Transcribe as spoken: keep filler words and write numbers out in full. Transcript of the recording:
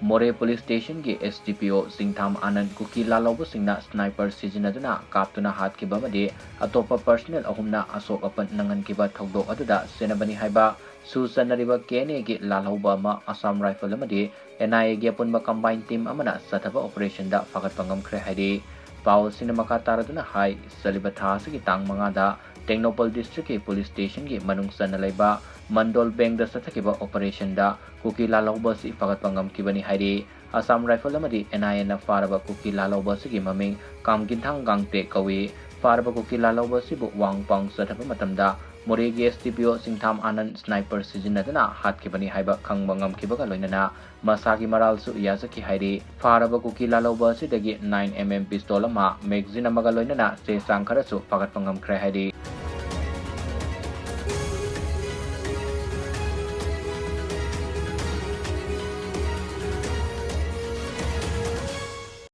ꯃꯣꯔꯦ police ꯁ꯭ꯇꯦꯁꯟꯒꯤ S D ꯄꯤ ꯑꯣ ꯁꯤꯡꯊꯥꯝ ꯑꯥꯅꯟ ꯀꯨꯀꯤ ꯂꯥꯜꯍꯧꯕꯁꯤꯡꯅ ꯁ꯭ꯅꯥꯏꯄꯔ ꯁꯤꯖꯤꯟꯅꯗꯨꯅ ꯀꯥꯞꯇꯨꯅ ꯍꯥꯠꯈꯤꯕ ꯑꯃꯗꯤ ꯑꯇꯣꯞꯄ ꯄꯔꯁꯅꯦꯜ ꯑꯍꯨꯝꯅ ꯑꯁꯣꯛ ꯑꯄꯟ ꯅꯪꯍꯟꯈꯤꯕ ꯊꯧꯗꯣꯛ ꯑꯗꯨꯗ ꯁꯦꯟꯅꯕꯅꯤ ꯍꯥꯏꯕ ꯁꯨ ꯆꯟꯅꯔꯤꯕ ꯀꯦ ꯑꯦꯟ ꯑꯦꯒꯤ ꯂꯥꯜꯍꯧꯕ ꯑꯃ ꯑꯁꯥꯝ ꯔꯥꯏꯐꯜ ꯑꯃꯗꯤ ꯑꯦꯟ ꯑꯥꯏ ꯑꯦꯒꯤ ꯑꯄꯨꯟꯕ ꯀꯝꯕꯥꯏꯟ ꯇꯤꯝ ꯑꯃꯅ ꯆꯠꯊꯕ ꯑꯣꯄꯔꯦꯁꯟꯗ ꯐꯥꯒꯠꯄ ꯉꯝꯈ꯭ꯔꯦ ꯍꯥꯏꯔꯤ꯫ ꯄꯥꯎ ꯑꯁꯤꯅ ꯃꯈꯥ ꯇꯥꯔꯗꯨꯅ ꯍꯥꯏ, ꯆꯠꯂꯤꯕ ꯊꯥ ꯑꯁꯤꯒꯤ ꯇꯥꯡ ꯃꯉꯥꯗ ꯇꯦꯡꯅꯧꯄꯜ ꯗꯤꯁꯇ꯭ꯔꯤꯛꯀꯤ ꯄꯨꯂꯤꯁ ꯁ꯭ꯇꯦꯁꯟꯒꯤ ꯃꯅꯨꯡ ꯆꯟꯅ ꯂꯩꯕ ꯃꯟꯗꯣꯜ ꯕꯦꯡꯗ ꯆꯠꯊꯈꯤꯕ ꯑꯣꯄꯔꯦꯁꯟꯗ ꯀꯨꯀꯤ ꯂꯥꯜꯍꯧꯕ ꯑꯁꯤ ꯐꯥꯒꯠꯄ ꯉꯝꯈꯤꯕꯅꯤ ꯍꯥꯏꯔꯤ꯫ ꯑꯁꯥꯝ ꯔꯥꯏꯐꯜ ꯑꯃꯗꯤ ꯑꯦꯟ ꯑꯥꯏ ꯑꯦꯅ ꯐꯥꯔꯕ ꯀꯨꯀꯤ ꯂꯥꯜꯍꯧꯕ ꯑꯁꯤꯒꯤ ꯃꯃꯤꯡ ꯀꯥꯝꯒꯤꯟꯊꯥꯡ ꯒꯥꯡꯇꯦ ꯀꯧꯏ꯫ ꯐꯥꯔꯕ ꯀꯨꯀꯤ ꯂꯥꯜꯍꯧꯕ ꯑꯁꯤꯕꯨ ꯋꯥꯡꯄꯥꯡ ꯆꯠꯊꯕ ꯃꯇꯝꯗ ꯃꯣꯔꯦꯒꯤ ꯑꯦꯁ ꯗꯤ ꯄꯤ ꯑꯣ ꯁꯤꯡꯊꯥꯝ ꯑꯥꯅꯟ ꯁ꯭ꯅꯥꯏꯄꯔ ꯁꯤꯖꯤꯟꯅꯗꯨꯅ ꯍꯥꯠꯈꯤꯕꯅꯤ ꯍꯥꯏꯕ ꯈꯪꯕ ꯉꯝꯈꯤꯕꯒ ꯂꯣꯏꯅꯅ ꯃꯁꯥꯒꯤ ꯃꯔꯥꯜꯁꯨ ꯌꯥꯖꯈꯤ ꯍꯥꯏꯔꯤ꯫ ꯐꯥꯔꯕ ꯀꯨꯀꯤ ꯂꯥꯜꯍꯧꯕ ꯑꯁꯤꯗꯒꯤ ꯅꯥꯏꯟ ꯑꯦꯝ ꯑꯦꯝ ꯄꯤꯁꯇꯣꯜ ꯑꯃ, ꯃꯦꯒꯖꯤꯟ ꯑꯃꯒ ꯂꯣꯏꯅꯅ ꯆꯦ ꯆꯥꯡ ꯈꯔꯁꯨ ꯐꯥꯒꯠꯄ ꯉꯝꯈ꯭ꯔꯦ ꯍꯥꯏꯔꯤ꯫